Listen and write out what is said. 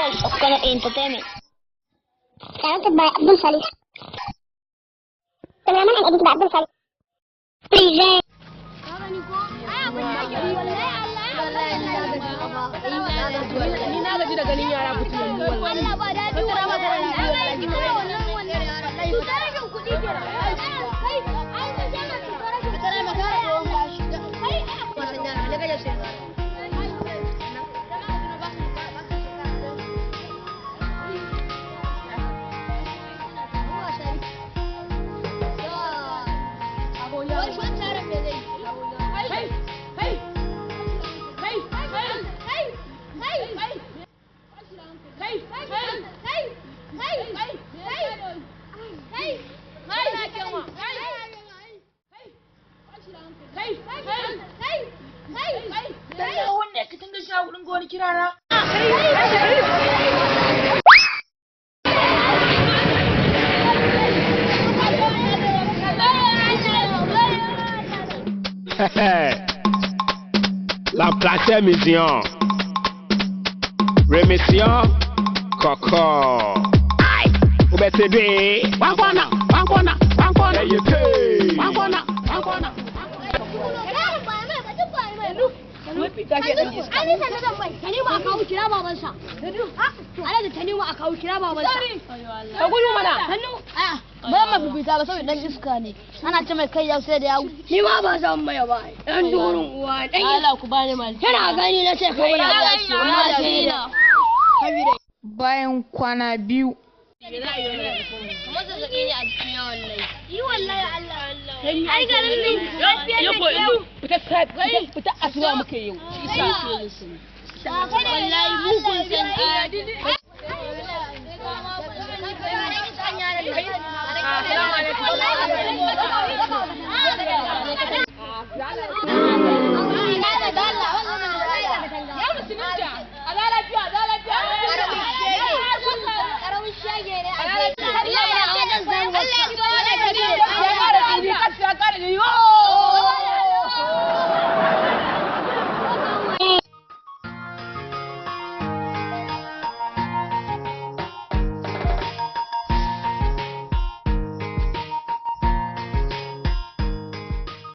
House of Kano Entertainment. Directed by Abdul Salih. Cameraman and edited by Abdul Salih. Present. Ni na gaji da ganin yara fitinannu wallahi. Allah ba daɗi wallahi. Cutar rashin kuɗi ke. Kai, ai ka jama cutar rashin kuɗi. Kai, La plateau mission. Remission. Coco. Aïe. Ou BTD. Wankona. Wankona. Wankona. Wankona. Tanimu a kawo kira babansa. Alhaji Tanimu a kawo kira babansa. Ka gudu mana. Ba ma fifita ba saboda dan iska ne. Ana ce mai kai yau sai da yawu. Ni ma ba zan mai ba. Dan durin uwa dan Allah ku bani mal. Yana gani na ce kai ya. Bayan kwana biyu. Kamar zazzaɓi ne a jikin yawan lai. Yi wallahi Allah. Ai garin nan lafiyar da kyau. Fita fita asuba muke yau. Wallahi mugun san